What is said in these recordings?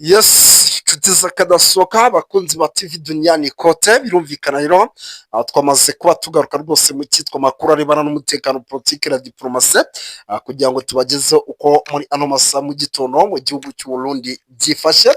Yes, inshuti z'akadasohoka, abakunzi ba TV Duniani Kote, birumvikana rero aha twamaze kuba tugaruka rwose mu cyitwa amakuru arebana n'umutekano, politiki na diporomasi, kugira ngo tubagezeho uko muri ano masaha mu gitondo mu gihugu cy'u Burundi byifashe.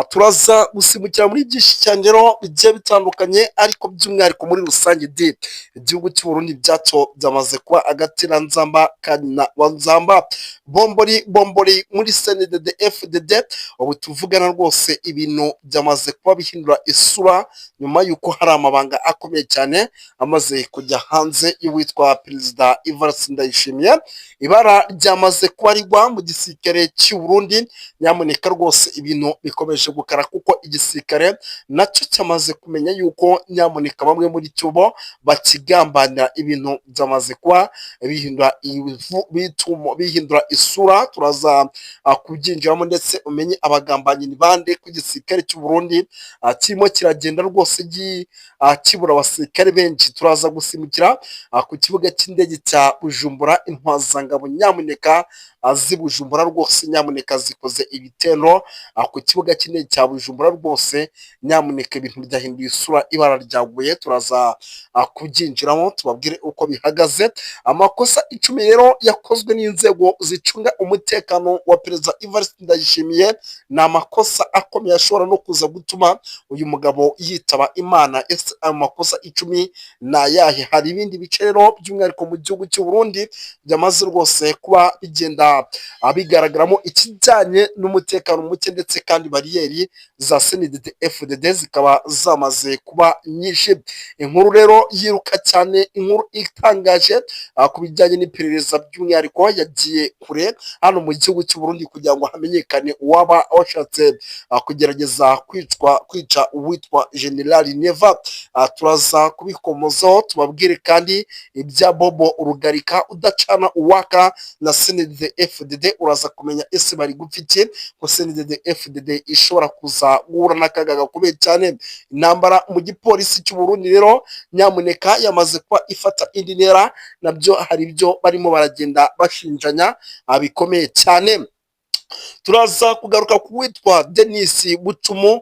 Turaza gusimbukira muri byinshi cyane rero bigiye bitandukanye, ariko by'umwihariko muri rusange di igihugu cy'u Burundi byacyo byamaze kuba agateranzamba ka nyina wa nzamba, bombori bombori muri CNDD FDD. Ubu tuvugana rwose ibintu byamaze kuba bihindura isura nyuma y'uko hari amabanga akomeye cyane amaze kujya hanze y'uwitwa Perezida Evariste Ndayishimiye. Ibara ryamaze kuba rigwa mu gisirikare cy'u Burundi. Nyamuneka rwose ibintu bikomeje gukara, kuko igisirikare nacyo cyamaze kumenya yuko nyamuneka bamwe muri cyo bo bakigambanira. Ibintu byamaze kuba bihindura ivu, bihindura isura. Turaza kubyinjiramo ndetse umenye abagambanyi ni bande, ko igisirikare cy'u Burundi kirimo kiragenda rwose kibura abasirikare benshi. Turaza gusimbukira ku kibuga cy'indege cya Bujumbura. Intwazangabo nyamuneka z'i Bujumbura rwose nyamuneka zikoze ibitero ku kibuga cy'indege cya Bujumbura. Rwose nyamuneka ibintu byahinduye isura, ibara ryaguye. Turaza kubyinjiramo tubabwire uko bihagaze. Amakosa 10 rero yakozwe n'inzego zicunga umutekano wa Perezida Evariste Ndayishimiye ni amakosa akomeye ashobora no kuza gutuma uyu mugabo yitaba Imana. Ese ayo makosa 10 ni ayahe? Hari ibindi bice rero by'umwihariko mu gihugu cy'u Burundi byamaze rwose kuba bigenda bigaragaramo ikijyanye n'umutekano muke, ndetse kandi bariyeri za CNDD FDD zikaba zamaze kuba nyinshi. Inkuru rero yiruka cyane, inkuru itangaje ku bijyanye n'iperereza by'umwihariko yagiye kure hano mu gihugu cy'u Burundi kugira ngo hamenyekane uwaba washatse kugerageza kwica uwitwa General Neva. Turaza kubikomozaho tubabwire kandi ibya Bobo Rugarika udacana uwaka na CNDD FDD. Uraza kumenya ese bari gupfa iki, ko CNDD FDD ishobora kuza guhura n'akaga gakomeye cyane. Intambara mu gipolisi cy'u Burundi rero nyamuneka yamaze kuba ifata indi ntera, nabyo hari ibyo barimo baragenda bashinjanya bikomeye cyane. Turaza kugaruka ku witwa Denis Bucumu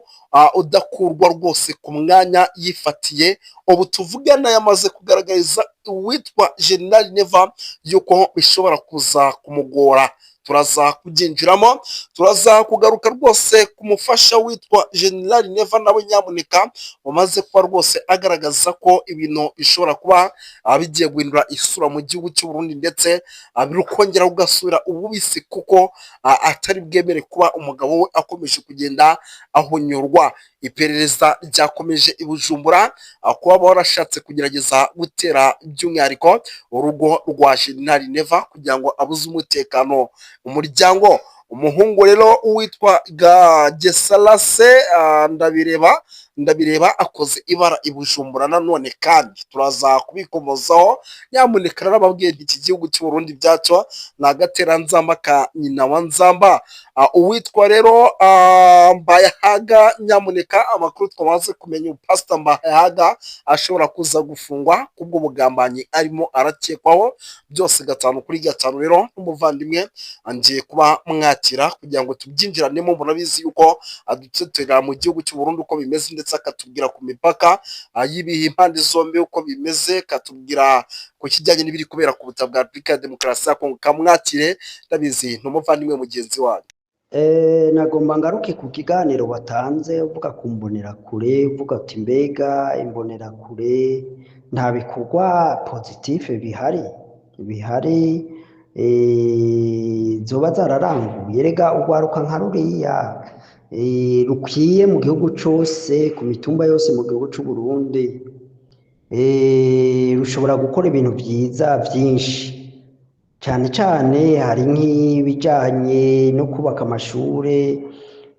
udakurwa rwose ku mwanya yifatiye. Ubu tuvugana yamaze kugaragariza uwitwa General Neva yuko bishobora kuza kumugora. Turaza kubyinjiramo. Turaza kugaruka rwose ku mufasha witwa General Neva, nawe nyamuneka wamaze kuba rwose agaragaza ko ibintu bishobora kuba bigiye guhindura isura mu gihugu cy'u Burundi, ndetse biri kongera kugasubira ububisi, kuko atari bwemere kuba umugabo we akomeje kugenda ahonyorwa. Iperereza ryakomeje i Bujumbura kuba barashatse kugerageza gutera by'umwihariko urugo rwa General Neva kugira ngo abuze umutekano umuryango. Umuhungu rero witwa Gesalase Ndabireba akoze ibara i Bujumbura nanone, kandi turaza kubikomozaho. Nyamuneka narababwiye nti iki gihugu cy'u Burundi byacyo ni agateranzamba ka nyina wa nzamba. Uwitwa rero Mbayahaga, nyamuneka amakuru twamaze kumenya, Pasita Mbayahaga ashobora kuza gufungwa kubw'ubugambanyi arimo arakekwaho. Byose gatanu kuri gatanu rero n'umuvandimwe ngiye kuba mwakira kugira ngo tubyinjiranemo. Murabizi yuko adutetera mu gihugu cy'u Burundi uko bimeze, ndetse akatubwira ku mipaka y'ibihe impande zombi uko bimeze, akatubwira ku kijyanye n'ibiri kubera ku butaka bwa Repubulika ya Demokarasi ya Kongo. Kamwakire, ndabizi ni umuvandimwe mugenzi wanyu. Nagomba ngaruke ku kiganiro watanze uvuga ku mbonerakure, uvuga ati mbega imbonerakure nta bikorwa positif bihari zoba zararanguye. Rega urwaruka nka ruriya rukwiye mu gihugu cose, ku mitumba yose mu gihugu c'u Burundi, rushobora gukora ibintu vyiza vyinshi. Cane cane hari nk'ibijanye no kubaka amashure,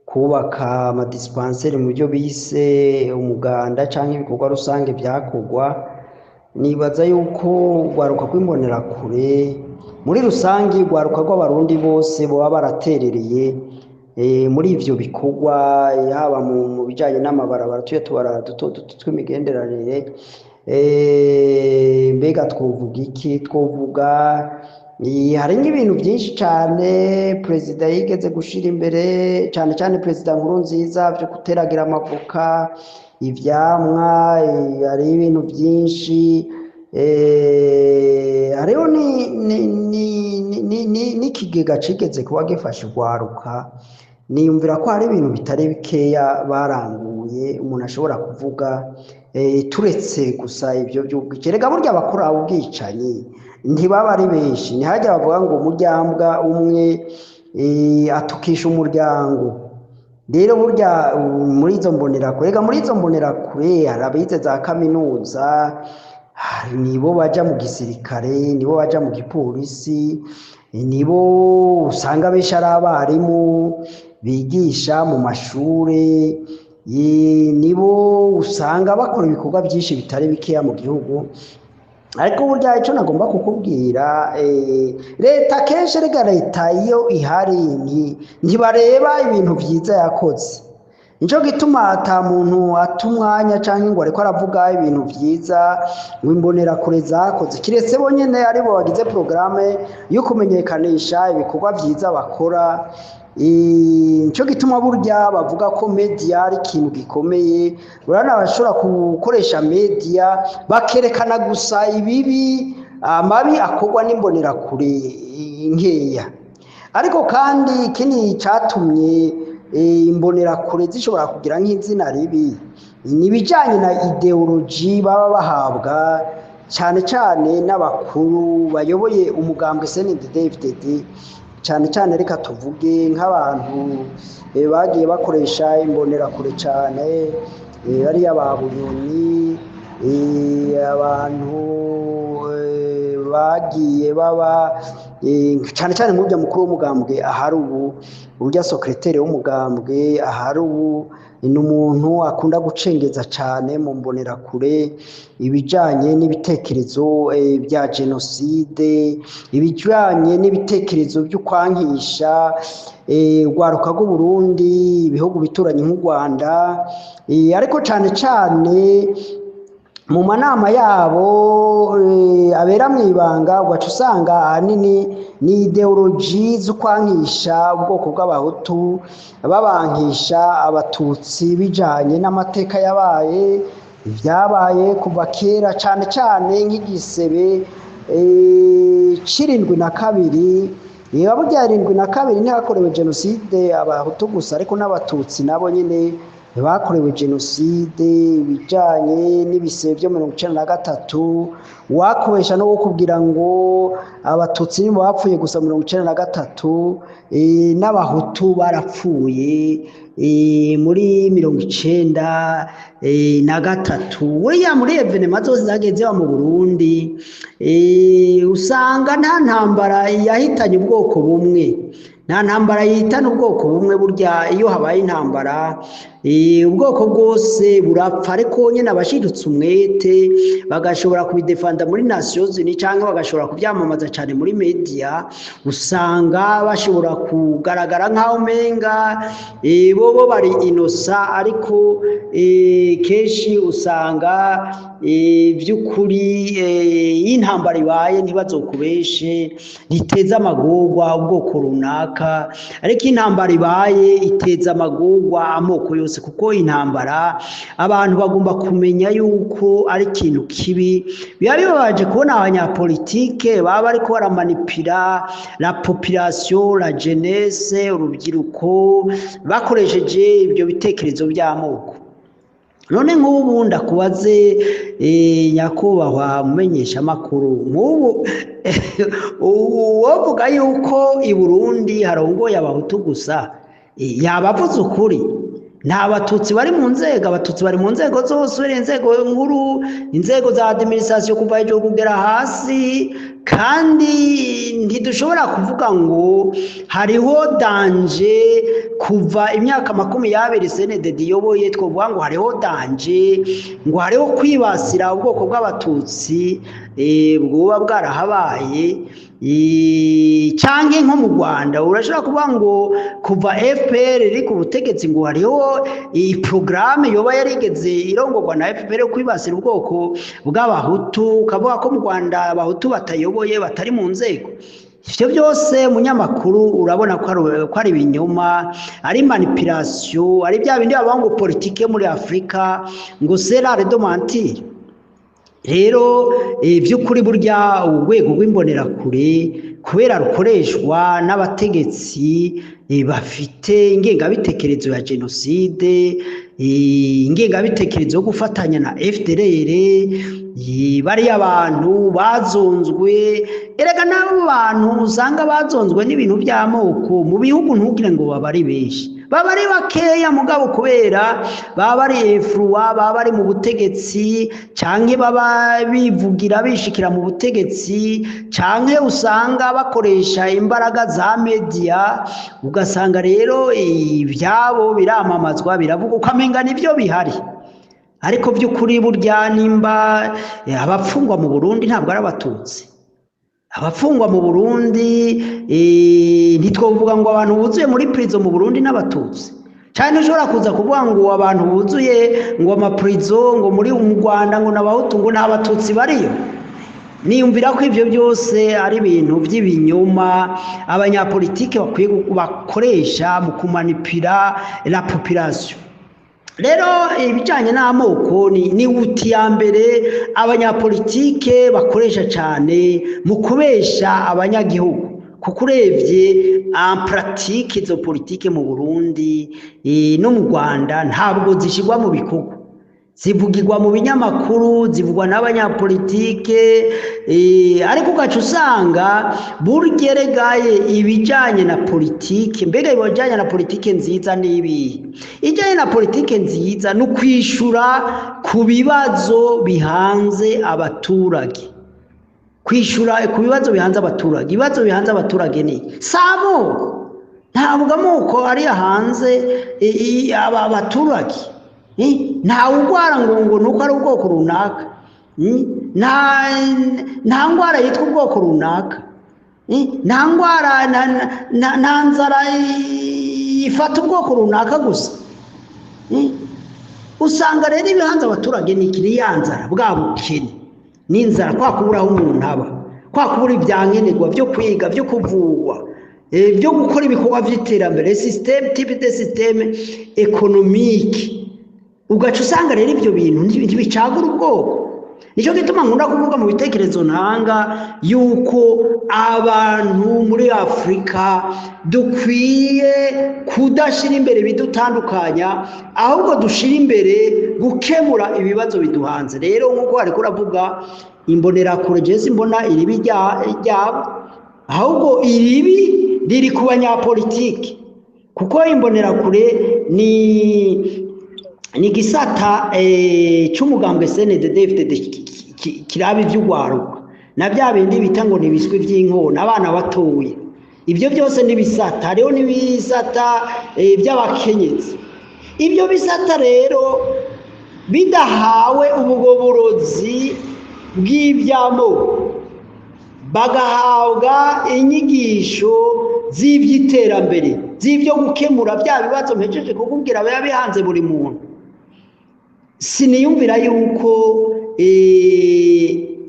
kubaka amadispensaires mu byo bise umuganda canke ibikorwa rusange vyakorwa. Nibaza yuko urwaruka rw'imbonerakure muri rusange, urwaruka rw'Abarundi bose boba baraterereye muri ivyo bikorwa, haba mu bijanye n'amabarabara, tuya tubarabara duto duto tw'imigenderanire. Mbega twovuga iki? Twovuga Hari nk'ibintu byinshi cyane perezida yigeze gushira imbere, cyane cyane Perezida Nkurunziza, byo guteragira amavoka, ivyamwa. Hari ibintu byinshi, hariho n'ikigega cigeze kuba gifasha urwaruka. Niyumvira ko hari ibintu bitari bikeya baranguye umuntu ashobora kuvuga, turetse gusa ibyo by'ubwicanyi. Erega burya abakora ubwicanyi ntibaba ari benshi. Ntihajya bavuga ngo umuryambwa umwe atukisha umuryango. Rero burya muri izo mbonerakure, erega muri izo mbonerakure hari abize za kaminuza, nibo baja mu gisirikare, nibo baja mu gipolisi, nibo usanga benshi ari abarimu bigisha mu mashure, nibo usanga bakora ibikorwa byinshi bitari bikeya mu gihugu. Ariko burya icyo nagomba kukubwira, leta kenshi, erega leta iyo ihari ntibareba ibintu byiza yakoze. Nico gituma ata muntu ata umwanya canke ngo ariko aravuga ibintu vyiza ngo imbonerakure zakoze, kiretse bo nyene aribo bagize porogaramu yo kumenyekanisha ibikorwa vyiza bakora. Nico gituma burya bavuga ko media ari ikintu gikomeye. Urabona bashobora gukoresha media bakerekana gusa ibibi, amabi akorwa n'imbonerakure nkeya. Ariko kandi ikindi catumye imbonerakure zishobora kugira nk'izina ribi ni ibijanye na idéologie baba bahabwa cyane cyane n'abakuru bayoboye umugambwe CNDD-FDD. Cyane cyane reka tuvuge nk'abantu bagiye bakoresha imbonerakure cyane, bariya ba Bunyoni, abantu bagiye baba cyane cyane nk'urya mukuru w'umugambwe ahari ubu, urya secrétaire w'umugambwe ahari ubu, ni umuntu akunda gucengeza cyane mu mbonerakure ibijyanye n'ibitekerezo bya jenoside, ibijyanye n'ibitekerezo byo kwankisha urwaruka rw'Uburundi ibihugu bituranye nk'u Rwanda. Ariko cyane cyane mu manama yabo abera mu ibanga, ugaca usanga ahanini ni idéologie zo kwankisha ubwoko bw'Abahutu, babankisha Abatutsi, bijanye n'amateka yabaye, ibyabaye kuva kera, cyane cyane nk'igisebe c'72. Niba burya 72 ntihakorewe jenoside Abahutu gusa, ariko n'Abatutsi nabo nyine bakorewe jenoside. Ibijyanye n'ibisebe byo 93, wakubesha no kukubwira ngo Abatutsi nibo bapfuye gusa 93, n'Abahutu barapfuye muri 93. Buriya muri événements zose zagiye ziba mu Burundi, usanga nta ntambara yahitanye ubwoko bumwe, nta ntambara yihitana ubwoko bumwe. Burya iyo habaye intambara, ubwoko bwose burapfa, ariko nyine abashidutse umwete bagashobora kubidefanda muri Nations Unies cyangwa bagashobora kubyamamaza cyane muri media, usanga bashobora kugaragara nk'aho umenga bo bari innocents. Ariko kenshi usanga by'ukuri iyo intambara ibaye, ntibazokubeshe, ntiteza amagorwa ubwoko runaka, ariko intambara ibaye iteza amagorwa amoko yose, kuko intambara abantu bagomba kumenya yuko ari ikintu kibi. Biba bibabaje kubona abanyapolitike baba bariko baramanipira la population, la jeunesse, urubyiruko, bakoresheje ibyo bitekerezo by'amoko. None nk'ubu ndakubaze, nyakubahwa mumenyeshamakuru, nk'ubu uwovuga yuko i Burundi harongoye Abahutu gusa, yaba avuze ukuri? Nta Batutsi bari mu nzego? Abatutsi bari mu nzego zose, uhereye inzego nkuru, inzego za administration, kuva hejuru kugera hasi. Kandi ntidushobora kuvuga ngo hariho danger kuva imyaka 20 CNDD iyoboye, twovuga ngo hariho danger, ngo hariho kwibasira ubwoko bw'Abatutsi bwoba bwarahabaye. Canke nko mu Rwanda urashobora kuvuga ngo kuva FPR iri ku butegetsi ngo hariho iyi porogaramu yoba yarigeze irongorwa na FPR yo kwibasira ubwoko bw'Abahutu, ukavuga ko mu Rwanda Abahutu batayoboye, batari mu nzego. Ivyo byose, umunyamakuru, urabona ko ari ibinyoma, ari manipulation, ari bya bindi bavuga ngo politike muri Afurika ngo c'est l'art de mentir. Rero by'ukuri burya urwego rw'imbonerakure, kubera rukoreshwa n'abategetsi bafite ingengabitekerezo ya jenoside, ingengabitekerezo yo gufatanya na FDLR, bariya abantu bazonzwe. Erega n'abo bantu usanga bazonzwe n'ibintu by'amoko mu bihugu, ntugire ngo baba ari benshi, baba ari bakeya. Mugabo kubera baba bari influents, baba bari mu butegetsi, canke baba bivugira bishikira mu butegetsi, canke usanga bakoresha imbaraga za media, ugasanga rero ivyabo biramamazwa, biravuga, ukamenga nivyo bihari. Ariko by'ukuri burya nimba abapfungwa mu Burundi ntabwo ari Abatutsi abapfungwa mu Burundi, ntitwovuga ngo abantu buzuye muri prison mu Burundi n'Abatutsi. Cyane ushobora kuza kuvuga ngo abantu buzuye ngo amaprison ngo muri mu Rwanda ngo n'Abahutu, ngo nta Batutsi bariyo. Niyumvira ko ibyo byose ari ibintu by'ibinyoma abanyapolitike bakwiye bakoresha mu kumanipira la population. Rero ibijyanye n'amoko ni outil ya mbere abanyapolitike bakoresha cyane mu kubesha abanyagihugu, kuko urebye en pratique izo politike mu Burundi no mu Rwanda ntabwo zishyirwa mu bikorwa. Zivugirwa mu binyamakuru, zivugwa n'abanyapolitike, ariko ugaca usanga buryeregaye ibijyanye na politike. Mbega ibijyanye na politike nziza ni ibihe? Ijyanye na politike nziza ni ukwishura ku bibazo bihanze abaturage, kwishura ku bibazo bihanze abaturage. Ibibazo bihanze abaturage ni si amoko, ntabwo amoko ari hanze abaturage. Ntawe urwara ngo nuko ari ubwoko runaka. Nta ndwara yitwa ubwoko runaka. Nta ndwara, nta nzara ifata ubwoko runaka gusa. Usanga rero ibihanze abaturage ni iki? Ya nzara, bwa bukene n'inzara, kwa kubura aho umuntu aba, kwa kubura ibyankenerwa byo kwiga, byo kuvurwa, byo gukora ibikorwa by'iterambere, système, type de système économique. Ugaca usanga rero ibyo bintu ntibicagura ubwoko. Nicyo gituma nkunda kuvuga mu bitekerezo ntanga yuko abantu muri Afurika dukwiye kudashyira imbere ibidutandukanya, ahubwo dushyira imbere gukemura ibibazo biduhanze. Rero nk'uko ariko uravuga imbonerakure, jesi mbona iribi ryabo, ahubwo iribi riri ku banyapolitiki, kuko imbonerakure ni igisata cy'umugambwe CNDD-FDD kiraba iby'urwaruka na bya bindi bita ngo ni ibiswi by'inkona, abana batoye. Ibyo byose n'ibisata. Hariho n'ibisata by'abakenyezi. Ibyo bisata rero bidahawe ubugoborozi bw'iby'amoko, bagahabwa inyigisho z'iby'iterambere, z'ibyo gukemura bya bibazo mpejeje kukubwira biba bihanze buri muntu, siniyumvira yuko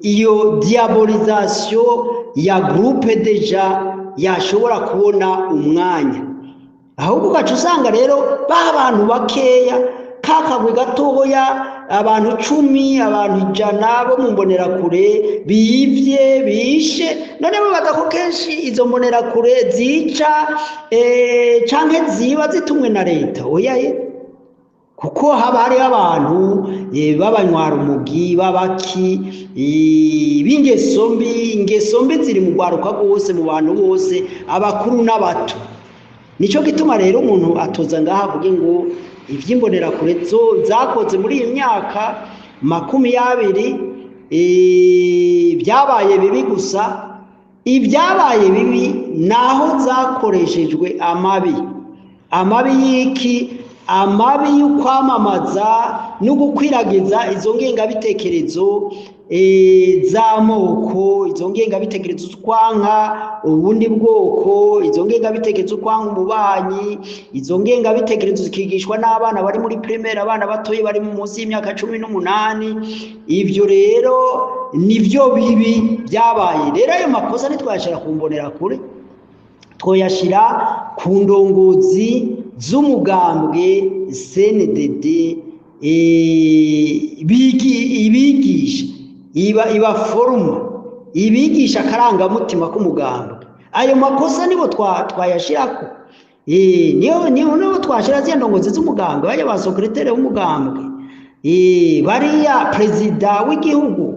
iyo diabolisation ya groupe déjà yashobora kubona umwanya. Ahubwo ugaca usanga rero ba bantu bakeya, ka kagwi gatoya, abantu 10, abantu 100 bo mu mbonerakure bivye, bishe. None bibaza ko kenshi izo mbonerakure zica canke ziba zitumwe na leta? Oya ye, kuko haba hariho abantu b'abanywarumogi, b'abaki, b'ingeso mbi. Ingeso mbi ziri mu rwaruka rwose, mu bantu bose, abakuru n'abato. Nico gituma rero umuntu atoza ngaha avuge ngo ivy'imbonerakure zo zakoze muri iyi myaka 20 byabaye bibi gusa. Ibyabaye bibi naho zakoreshejwe amabi. Amabi y'iki? Amabi yo kwamamaza no gukwiragiza izo ngengabitekerezo z'amoko, izo ngengabitekerezo z'ukwanka ubundi bwoko, izo ngengabitekerezo z'ukwanka umubanyi, izo ngengabitekerezo zikigishwa n'abana bari muri primaire, abana batoyi bari munsi y'imyaka 18. Ivyo rero nivyo bibi byabaye. Rero ayo makosa ntitwayashira ku mbonerakure, twoyashira ku ndongozi z'umugambwe CNDD ibigisha, ibaforuma, ibigisha akarangamutima k'umugambwe. Ayo makosa nibo twayashirako, niyo twashira ziriya ndongozi z'umugambwe, bajya ba secrétaire w'umugambwe, bariya perezida w'igihugu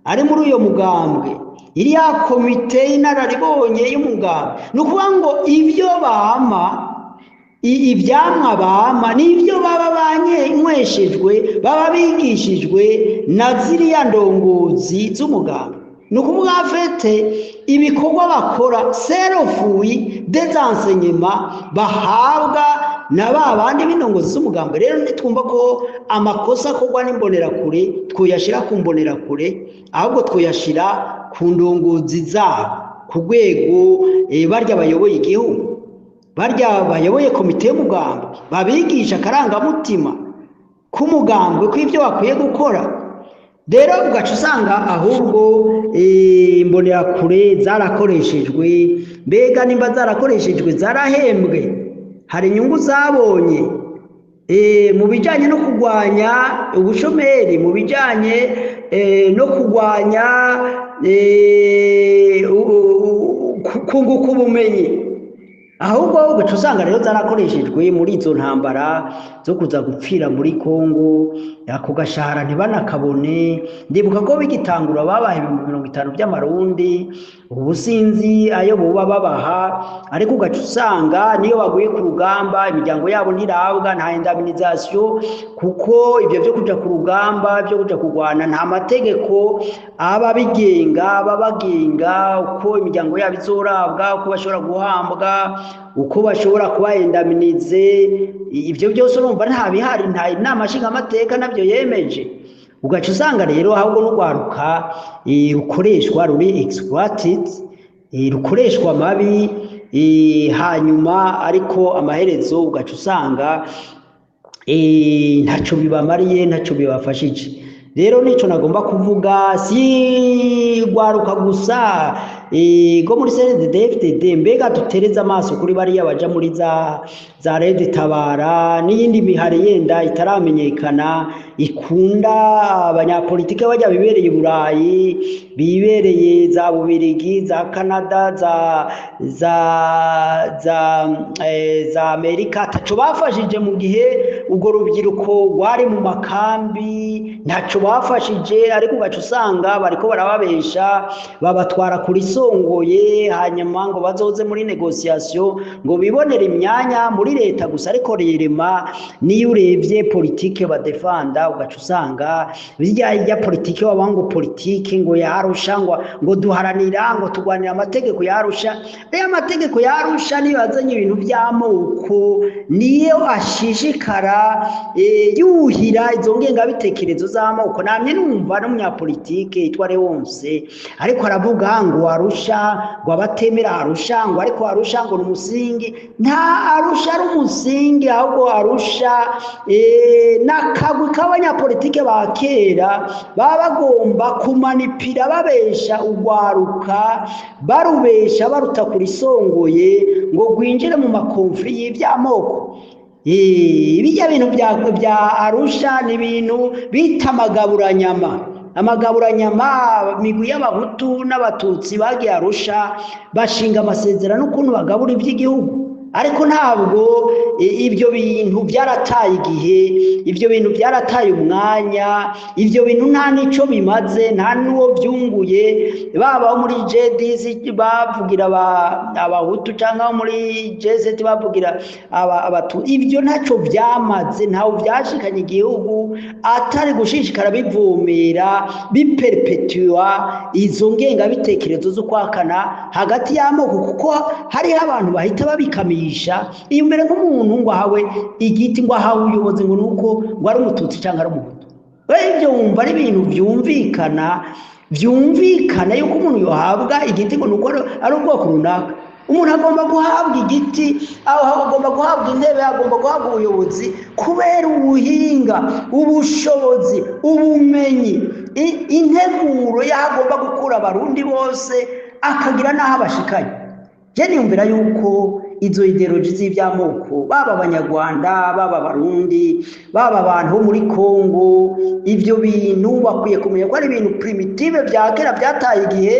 ari muri uyo mugambwe, iriya komite y'inararibonye y'umugambwe. Ni ukuvuga ngo ibyo bama, ivyamwa bama nibyo baba banyweshejwe, baba bigishijwe na ziriya ndongozi z'umugambwe. Ni ukuvuga en fait ibikorwa bakora c'est le fruit des enseignements bahabwa na ba bandi b'indongozi z'umugambwe. Rero ntitwumva ko amakosa akorwa n'imbonerakure twoyashira ku mbonerakure, ahubwo twoyashira ku ndongozi zabo, ku rwego barya bayoboye igihugu, barya bayoboye komite y'umugambwe, babigisha akarangamutima k'umugambwe, kw'ibyo bakwiye gukora. Rero ugaca usanga ahubwo imbonerakure zarakoreshejwe. Mbega nimba zarakoreshejwe, zarahembwe, hari inyungu zabonye mu bijyanye no kurwanya ubushomeri, mu bijyanye no kurwanya kunguka ubumenyi? Ahubwo ugaca usanga rero zarakoreshejwe muri izo ntambara zo kuza gupfira muri Kongo, ako gashahara ntibanakabone. Ndibuka ko bigitangura babaha 50,000 by'amarundi, ubu sinzi ayo boba babaha, ariko ugaca usanga niyo baguye ku rugamba imiryango yabo ntirabwa, nta indemnisation, kuko ibyo byo kuja ku rugamba, byo kuja kurwana, nta mategeko aba abigenga, aba abagenga uko imiryango yabo izorabwa, uko bashobora guhambwa, uko bashobora kuba indemnisés. Ibyo byose urumva nta bihari, nta inama nshingamateka nabyo yemeje. Ugaca usanga rero ahubwo n'urwaruka rukoreshwa, ruri exploited, rukoreshwa amabi, hanyuma ariko amaherezo ugaca usanga ntaco bibamariye, ntaco bibafashije. Rero nico nagomba kuvuga, si rwaruka gusa go muri CNDD-FDD. Mbega dutereze amaso kuri bariya baja muri za Red Tabara n'iyindi mihari yenda itaramenyekana ikunda abanyapolitike bajya bibereye i Burayi, bibereye za Bubirigi, za Canada, za Amerika, ataco bafashije mu gihe urwo rubyiruko rwari mu makambi, ntaco bafashije. Ariko ugaca usanga bariko barababesha, babatwara kuri songoye, hanyuma ngo bazoze muri négociation ngo bibonere imyanya muri leta gusa. Ariko rerema niyo urebye politike badefanda, ugaca usanga bijya ya politike baba ngo politike ngo yarusha, ngo duharanira, ngo turwanira amategeko yarusha. Rero amategeko yarusha niyo yazanye ibintu by'amoko, niyo ashishikara yuhira izo ngengabitekerezo z'amoko. Namye numva n'umunyapolitike yitwa Leonce ariko aravuga ngo Arusha, ngo abatemera Arusha, ngo ariko Arusha ngo ni umusingi. Nta Arusha ari umusingi, ahubwo Arusha n'akagwi k'abanyapolitike ba kera baba bagomba kumanipira, babesha urwaruka, barubesha baruta kurisongoye ngo rwinjire mu ma conflits y'ivy'amoko. Bijya bintu bya Arusha ni ibintu bita amagaburanyama. Amagaburanyama, migwi y'abahutu n'abatutsi bagiye Arusha bashinga amasezerano ukuntu bagabura iby'igihugu, ariko ntabwo ibyo bintu byarataye igihe, ibyo bintu byarataye umwanya, ibyo bintu nta n'ico bimaze, nta n'uwo byunguye. Baba abo muri G10 bavugira abahutu cyangwa abo muri G7 bavugira abatu, ibyo ntacyo byamaze, ntawe byashikanye igihugu, atari gushishikara bivumera, biperpetua izo ngengabitekerezo zo kwakana hagati y'amoko, kuko hariho abantu bahita babikaminiza. Kubagurisha iyumvire nk'umuntu ngo ahawe igiti, ngo ahawe ubuyobozi, ngo nuko ngo ari Umututsi cyangwa ari Umuhutu. We ibyo wumva ari ibintu byumvikana yuko umuntu yohabwa igiti ngo nuko ari ubwoko runaka? Umuntu agomba guhabwa igiti, aho agomba guhabwa intebe, agomba guhabwa ubuyobozi kubera ubuhinga, ubushobozi, ubumenyi, integuro y'aho agomba gukura Abarundi bose, akagira n'aho abashikanye. Je niyumvira yuko izo idéologie z'iby'amoko, baba Abanyarwanda, baba Abarundi, baba abantu bo muri Congo, ibyo bintu bakwiye kumenya ko ari ibintu primitive, bya kera, byataye igihe,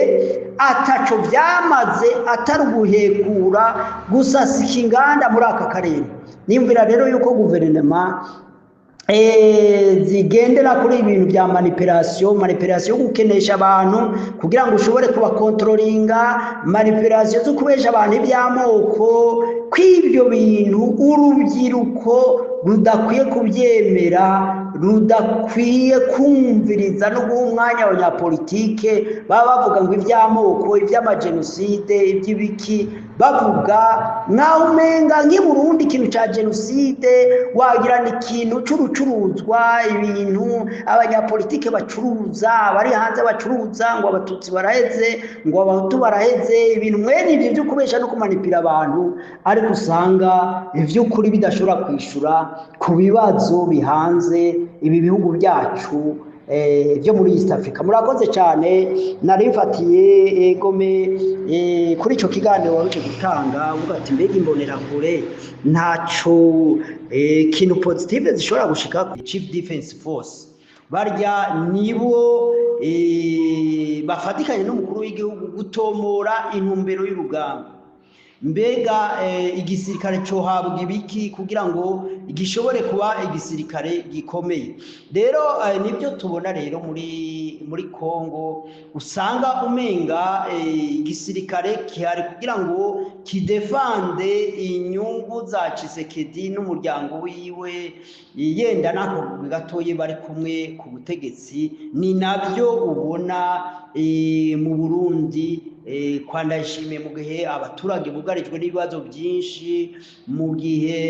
ataco byamaze atari uguhekura, gusasika inganda muri aka karere. Niyumvira rero yuko guverinoma zigendera kuri ibintu bya manipulation, manipulation yo gukenesha abantu kugira ngo ushobore kubakontrolinga, manipulation zo kubesha abantu iby'amoko, kw'ibyo bintu urubyiruko rudakwiye kubyemera, rudakwiye kumviriza no guha umwanya abanyapolitike baba bavuga ngo iby'amoko, iby'amajenoside, iby'ibiki, bavuga nkaho umenga nk'i Burundi ikintu cya jenoside wagira ni ikintu c'urucuruzwa, ibintu abanyapolitike bacuruza, abari hanze bacuruza, ngo Abatutsi baraheze, ngo Abahutu baraheze, ibintu mwene ibyo byo kubesha no kumanipira abantu, ariko usanga ivy'ukuri bidashobora kwishura ku bibazo bihanze ibi bihugu byacu byo muri East Africa. Murakoze cyane. Nari mfatiye egome kuri ico kiganiro waruje gutanga, uvuga ati mbega Imbonerakure ntaco kintu positive zishobora gushika. Chief Defense Force barya nibo bafatikanye n'umukuru w'igihugu gutomora intumbero y'urugamba. Mbega igisirikare cohabwa ibiki kugira ngo gishobore kuba igisirikare gikomeye? Rero nibyo tubona rero muri Congo, usanga umenga igisirikare kihari kugira ngo kidefande inyungu za Tshisekedi n'umuryango wiwe, yenda n'ako gatoyi bari kumwe ku butegetsi. Ni nabyo ubona mu Burundi kwa Ndayishimiye, mu gihe abaturage bugarijwe n'ibibazo byinshi, mu gihe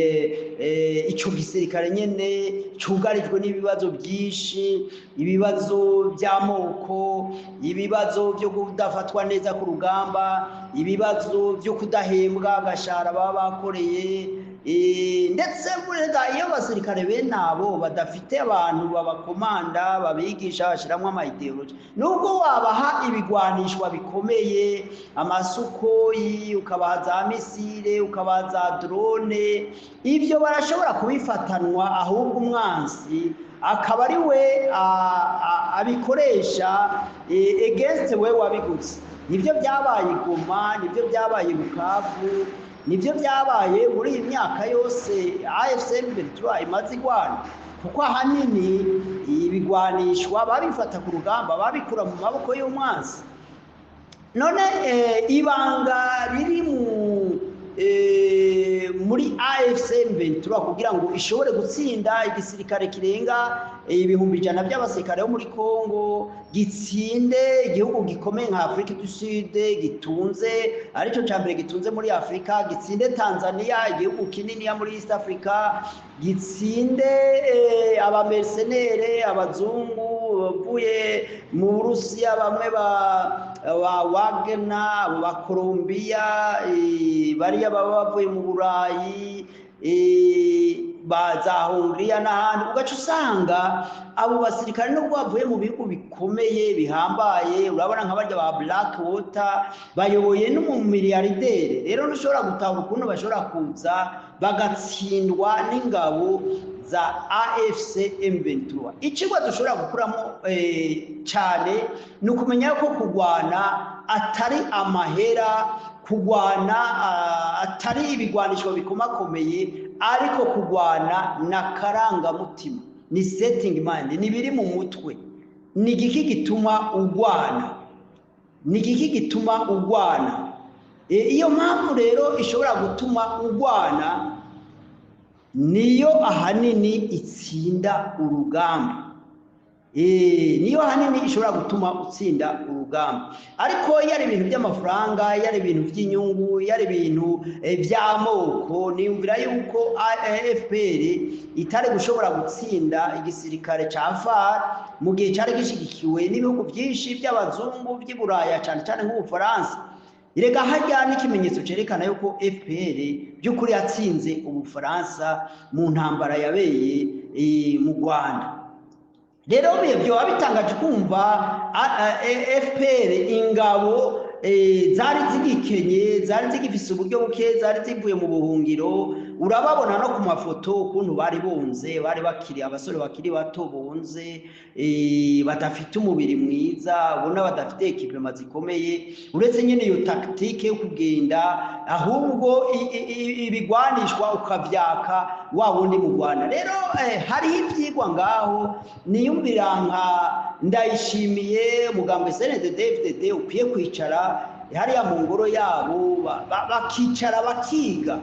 ico gisirikare nyene cugarijwe n'ibibazo byinshi, ibibazo by'amoko, ibibazo byo kudafatwa neza ku rugamba, ibibazo byo kudahembwa agashahara baba bakoreye, ndetse burega iyo abasirikare bene abo badafite abantu babakomanda, babigisha, bashiramwo ama idéologie, nubwo wabaha ibigwanishwa bikomeye, amaSukhoi, ukabaha za missile, ukabaha za drone, ibyo barashobora kubifatanwa, ahubwo umwansi akaba ari we abikoresha against we wabiguze. Nibyo byabaye i Goma, nibyo byabaye i Bukavu, nibyo byabaye muri iyi myaka yose AFC M23 imaze igwana, kuko ahanini ibigwanishwa babifata ku rugamba, babikura mu maboko y'umwansi. None ibanga riri muri AFC M23 kugira ngo ishobore gutsinda igisirikare kirenga 100,000 by'abasirikare bo muri Congo, gitsinde igihugu gikomeye nka Afrique du Sud gitunze, arico ca mbere gitunze muri Afrika, gitsinde Tanzania, igihugu kinini ya muri East Africa, gitsinde abamercenaires, abazungu bavuye mu Burusiya, bamwe ba Wagner, abo ba Colombia, bariya baba bavuye mu Burayi, ba za Hongiriya n'ahandi, ugaca usanga abo basirikare nubwo bavuye mu bihugu bikomeye bihambaye, urabona nka barya ba Black Water bayoboye n'umumiliyardere, rero ntushobora gutahura ukuntu bashobora kuza bagatsindwa n'ingabo za AFC M23. Icigwa dushobora gukuramo cyane ni ukumenya ko kurwana atari amahera, kurwana atari ibigwanisho bikomakomeye, ariko kurwana na karangamutima, ni setting mind, ni biri mu mutwe. Ni igiki gituma urwana? Ni igiki gituma urwana? Iyo mpamvu rero ishobora gutuma urwana niyo ahanini itsinda urugamba. Niyo hanini ishobora gutuma utsinda urugamba. Ariko iyo ari ibintu by'amafaranga, iyo ari ibintu by'inyungu, iyo ari ibintu by'amoko, niyumvira yuko FPR itari gushobora gutsinda igisirikare ca FAR mu gihe cari gishigikiwe n'ibihugu byinshi by'abazungu by'i Buraya, cyane cyane nk'Ubufaransa. Erega harya n'ikimenyetso cerekana yuko FPR by'ukuri yatsinze Ubufaransa mu ntambara yabeye mu Rwanda. Rero byoba bitangaje kumva FPR ingabo zari zigikenye, zari zigifise uburyo buke, zari zivuye mu buhungiro. Urababona no ku mafoto ukuntu bari bonze, bari bakiri abasore bakiri bato bonze, badafite umubiri mwiza, ubona badafite équipement zikomeye, uretse nyine iyo tactique yo kugenda ahubwo ibigwanishwa ukavyaka wa wundi mu Rwanda. Rero hariho ivyigwa ngaho niyumvira nka Ndayishimiye, mugambwe CNDD-FDD ukwiye kwicara hariya mu ngoro yabo, bakicara bakiga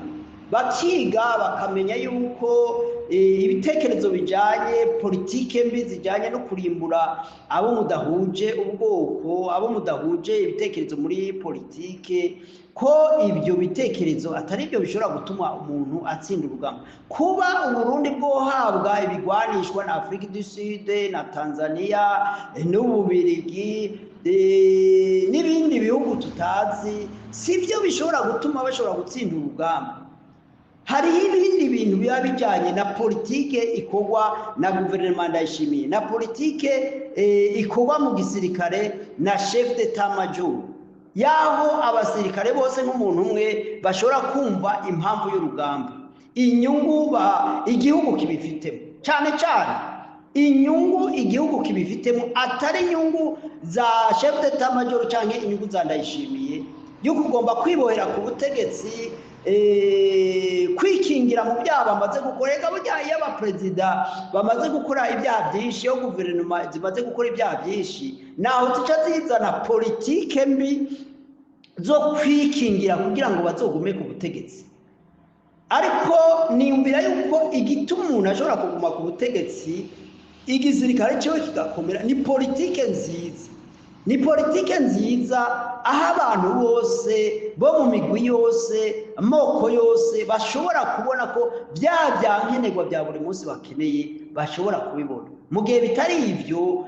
bakamenya yuko ibitekerezo bijanye politike mbi zijanye no kurimbura abo mudahuje ubwoko, abo mudahuje ibitekerezo muri politike, ko ibyo bitekerezo atari byo bishobora gutuma umuntu atsinda urugamba. Kuba Uburundi bwohabwa ibigwanishwa na Afrique du Sud na Tanzania n'Ububirigi n'ibindi bihugu tutazi, si byo bishobora gutuma bashobora gutsinda urugamba. Hariho ibindi bintu biba bijyanye na politike ikorwa na guverinoma Ndayishimiye, na politike ikorwa mu gisirikare na chef d'état major, yaho abasirikare bose nk'umuntu umwe bashobora kumva impamvu y'urugamba, inyungu igihugu kibifitemo, cyane cyane inyungu igihugu kibifitemo, atari inyungu za chef d'état major cyangwa inyungu za Ndayishimiye yuko ugomba kwibohera ku butegetsi, kwikingira mu byaha bamaze gukora. Ega burya iyo abaperezida bamaze gukora ibyaha byinshi, iyo guverinoma zimaze gukora ibyaha byinshi, naho zica zizana politike mbi zo kwikingira kugira ngo bazogume ku butegetsi. Ariko niyumvira yuko igituma umuntu ashobora kuguma ku butegetsi, igisirikare cyiwe kigakomera, ni politike nziza, ni politike nziza aho abantu bose bo mu migwi yose, amoko yose, bashobora kubona ko bya byankenerwa bya buri munsi bakeneye bashobora kubibona. Mu gihe bitari ibyo,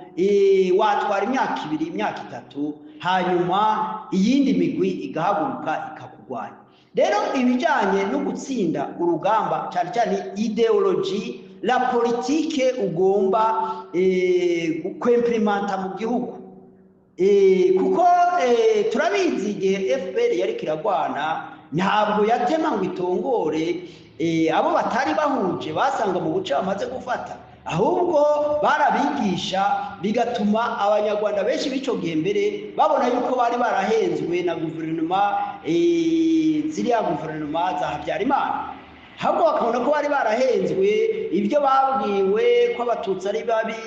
watwara imyaka 2, imyaka 3, hanyuma iyindi migwi igahaguruka ikakugwanya. Rero ibijyanye no gutsinda urugamba, cyane cyane idéologie, la politique ugomba kw'implémenta mu gihugu, kuko turabizi igihe FPR yariko iragwana, ntabwo yatema ngo itongore abo batari bahuje basanga mu buce bamaze gufata, ahubwo barabigisha, bigatuma Abanyarwanda benshi b'ico gihe mbere babona yuko bari barahenzwe na guverinoma, ziriya guverinoma za Habyarimana, ahubwo bakabona ko bari barahenzwe ibyo babwiwe ko Abatutsi ari babi,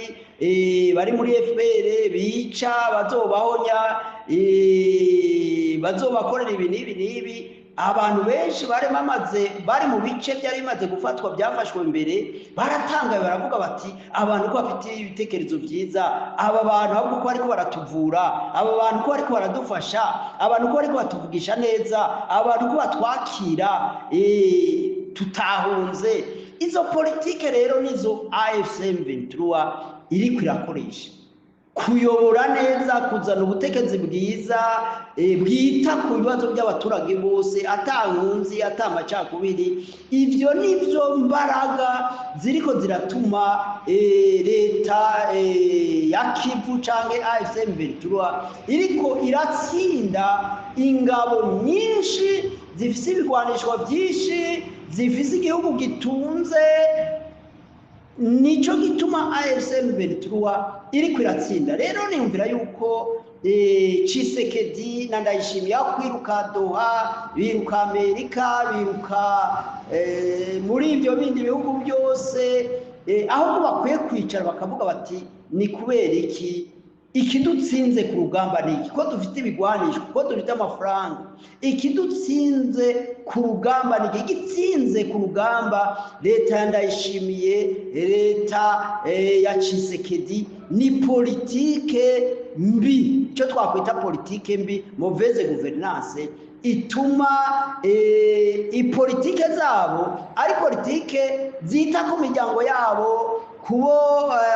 bari muri FPR bica, bazobahonya, bazobakorera ibi n'ibi n'ibi. Abantu benshi bari bamaze bari mu bice byari bimaze gufatwa, byafashwe mbere, baratangaye, baravuga bati: "Abantu ko bafite ibitekerezo byiza, aba bantu ahubwo ko bariko baratuvura, aba bantu ko bariko baradufasha, abantu ko bariko batuvugisha neza, abantu ko batwakira, tutahunze." Izo politike rero nizo AFC M23 iriko irakoresha: kuyobora neza, kuzana ubutegetsi bwiza bwita ku bibazo by'abaturage bose, ata nkunzi, ata amacakubiri. Ivyo nivyo mbaraga ziriko ziratuma leta ya Kivu canke AFC M23 iriko iratsinda ingabo nyinshi zifise ibigwanishwa byinshi, zifise igihugu gitunze. Nico gituma AFC M23 iriko iratsinda. Rero niyumvira yuko Tshisekedi na Ndayishimiye, aho kwiruka Doha, biruka Amerika, biruka muri ibyo bindi bihugu byose, ahubwo bakwiye kwicara bakavuga bati: "Ni kubera iki?" Ikidutsinze ku rugamba ni iki? Ko dufite ibigwanisho, ko dufite amafaranga, ikidutsinze ku rugamba ni iki? Igitsinze ku rugamba leta ya Ndayishimiye, leta ya Tshisekedi, ni politike mbi, icyo twakwita politike mbi, mauvaise gouvernance, ituma ipolitike zabo ari politike zita ku miryango yabo, kubo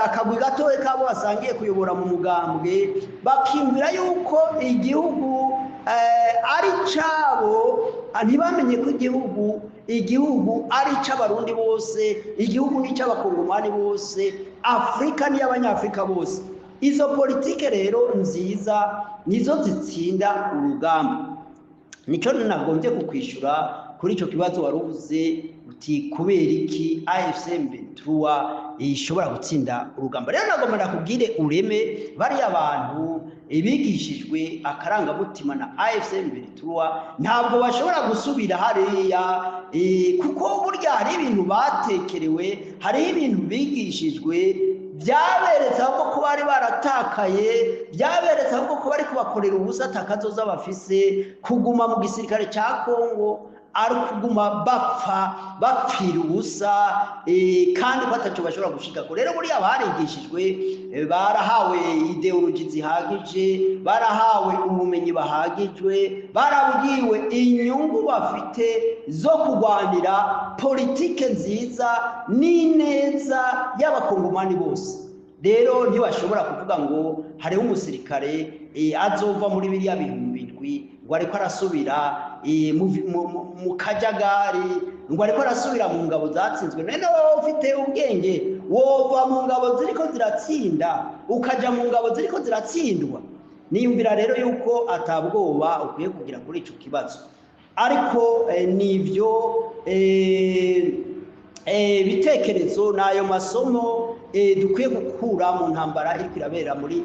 akagwi gatoya kabo basangiye kuyobora mu mugambwe, bakiyumvira yuko igihugu ari cabo. Ntibamenye ko igihugu ari ic'Abarundi bose, igihugu ni ic'Abakongomani bose, Afurika ni iy'Abanyafurika bose. Izo politike rero nziza nizo zitsinda urugamba. Nico nagombye kukwishura kuri ico kibazo wari uvuze uti: kubera iki AFC M23 ishobora gutsinda urugamba? Rero nagomba ndakubwire ureme bariya bantu bigishijwe akarangamutima na AFC M23 ntabwo bashobora gusubira hariya, kuko burya hari ibintu batekerewe, hariho ibintu bigishijwe byaberetse ahubwo ko bari baratakaye, byaberetse ahubwo ko bari kubakorera ubusa, atakazoza bafise. Kuguma mu gisirikare cya Kongo ari ukuguma bapfa, bapfira ubusa, kandi ko ataco bashobora gushikako. Rero buriya barigishijwe, barahawe idéologie zihagije, barahawe ubumenyi bahagijwe, barabwiwe inyungu bafite zo kurwanira politike nziza n'ineza y'Abakongomani bose. Rero ntibashobora kuvuga ngo hariho umusirikare azova muri biriya 7000 ngo ariko arasubira mu kajagari, ngo ariko arasubira mu ngabo zatsinzwe. None wowe ufite ubwenge wova mu ngabo ziriko ziratsinda ukaja mu ngabo ziriko ziratsindwa? Niyumvira rero yuko atabwoba ukwiye kugira kuri ico kibazo. Ariko nivyo bitekerezo n'ayo masomo dukwiye gukura mu ntambara iriko irabera muri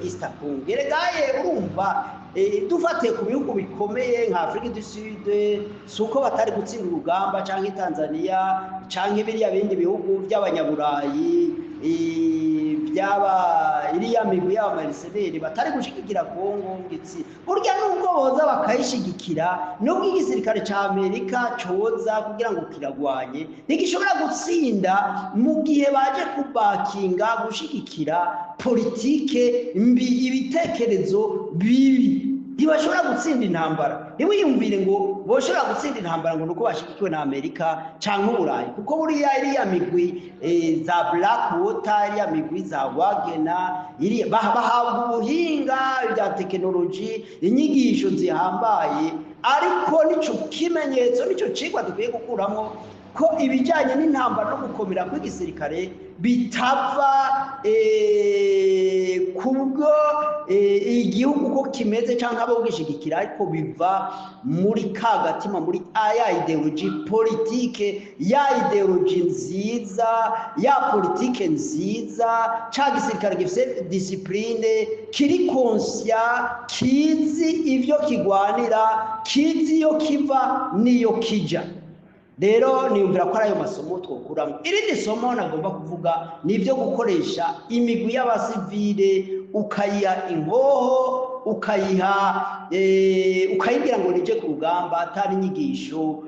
East Congo. Eregaye urumva, dufatiye ku bihugu bikomeye nka Afrique du Sud, si uko batari gutsinda urugamba, canke Tanzania, canke biriya bindi bihugu by'Abanyaburayi, byaba iriya migwi y'abamercenaires batari gushigikira Kongo ngitsi. Burya nubwo boza bakayishigikira, nubwo igisirikare ca Amerika coza kugira ngo kiragwanye, ntigishobora gutsinda mu gihe baje kubakinga gushigikira politike mbi, ibitekerezo bibi. Ntibashobora gutsinda intambara. Ntiwiyumvire ngo boshobora gutsinda intambara ngo nuko bashigikiwe na Amerika canke Uburayi, kuko buriya iriya migwi za Black Water, iriya migwi za Wagner, iriya bahabwa ubuhinga bya tekinoloji, inyigisho zihambaye. Ariko nico kimenyetso, nico cigwa dukwiye gukuramo, ko ibijyanye n'intambara no gukomera kw'igisirikare bitava kubwo igihugu ko kimeze cyangwa abo gishigikira, ariko biva muri ka gatima, muri ya idéologie politique, ya idéologie nziza, ya politike nziza, ca gisirikare gifise discipline, kiri conscient, kizi ivyo kigwanira, kizi iyo kiva n'iyo kija. Rero niyumvira ko ari ayo masomo twokuramo. Irindi somo nagomba kuvuga ni ibyo gukoresha imigwi y'abasivile, ukayiha inkoho, ukayiha ukayibwira ngo nije ku rugamba, atari inyigisho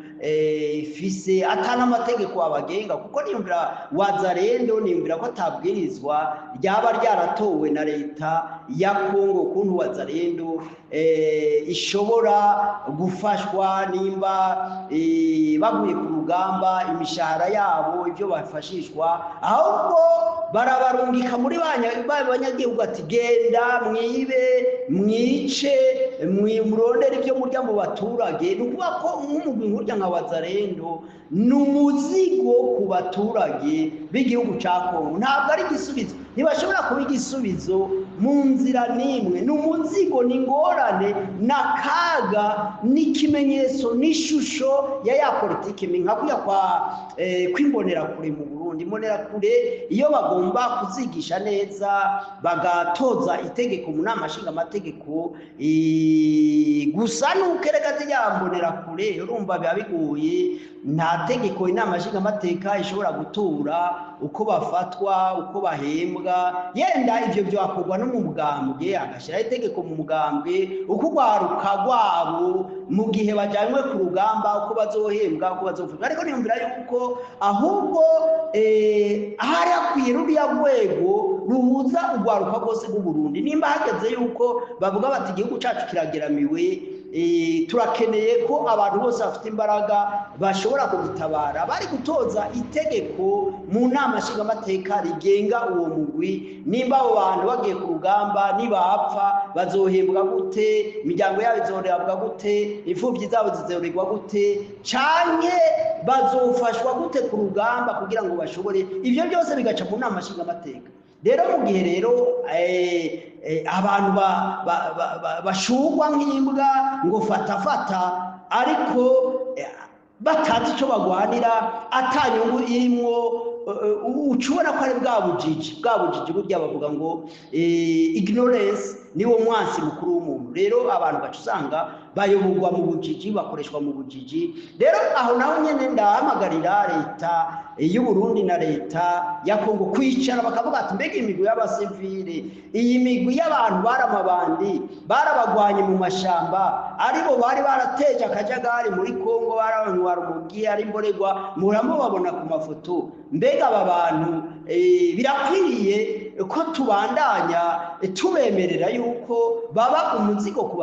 ifise, atari amategeko abagenga. Kuko niyumvira Wazalendo, niyumvira ko atabwirizwa ryaba ryaratowe na leta ya Kongo kuntu Wazalendo ishobora gufashwa nimba baguye ku rugamba, imishahara yabo, ibyo bafashishwa. Ahubwo barabarungika muri ba banyagihugu ati: "Genda mwibe, mwice, murondere ibyo murya mu baturage." Ni ukuvuga ko nk'umugwi nkurya nka Wazalendo ni umuzigo ku baturage b'igihugu cya Kongo, ntabwo ari igisubizo. Ntibashobora kuba igisubizo mu nzira n'imwe. Ni umuzigo, ni ingorane, ni akaga, ni ikimenyetso n'ishusho ya politiki mbi, nka kuriya kwa kw'Imbonerakure mu Burundi. Imbonerakure iyo bagomba kuzigisha neza, bagatoza itegeko mu nama nshingamategeko, gusa nuko erega ziriya mbonerakure urumva biba bigoye. Nta tegeko inama nshingamateka ishobora gutura uko bafatwa, uko bahembwa. Yenda ivyo vyakorwa no mu mugambwe, agashyiraho itegeko mu mugambwe uko urwaruka rwabo mu gihe bajanywe ku rugamba, uko bazohembwa, uko bazofashwa. Ariko niyumvira yuko ahubwo hari hakwiye ruriya rwego ruhuza urwaruka rwose rw'Uburundi. Nimba hageze yuko bavuga bati igihugu cacu kirageramiwe, turakeneye ko abantu bose bafite imbaraga bashobora kugitabara, bari gutoza itegeko mu nama nshingamateka rigenga uwo mugwi. Nimba abo bantu bagiye ku rugamba, nibapfa bazohembwa gute? Imiryango yabo izorebwa gute? Imfubyi zabo zizorerwa gute? Canke bazofashwa gute ku rugamba kugira ngo bashobore? Ivyo byose bigaca mu nama nshingamateka. Rero mu gihe rero abantu bashugwa nk'imbwa ngo fata fata, ariko batazi icyo bagwanira, ata nyungu irimwo, uca ubona ko ari bwa bujiji, bwa bujiji. Burya bavuga ngo ignorance niwo mwansi mukuru w'umuntu. Rero abantu baca usanga bayoborwa mu bujiji, bakoreshwa mu bujiji. Rero aho naho nyene ndahamagarira leta y'u Burundi na leta ya Kongo kwicara bakavuga ati: mbega imigwi y'abasivile, iyi migwi y'abantu baramabandi, barabagwanye mu mashamba, aribo bari barateje akajagari muri Kongo, barabanywa rumogi, ari imboregwa, muramubabona ku mafoto, mbega aba bantu birakwiriye ko tubandanya tubemerera yuko baba umuzigo ku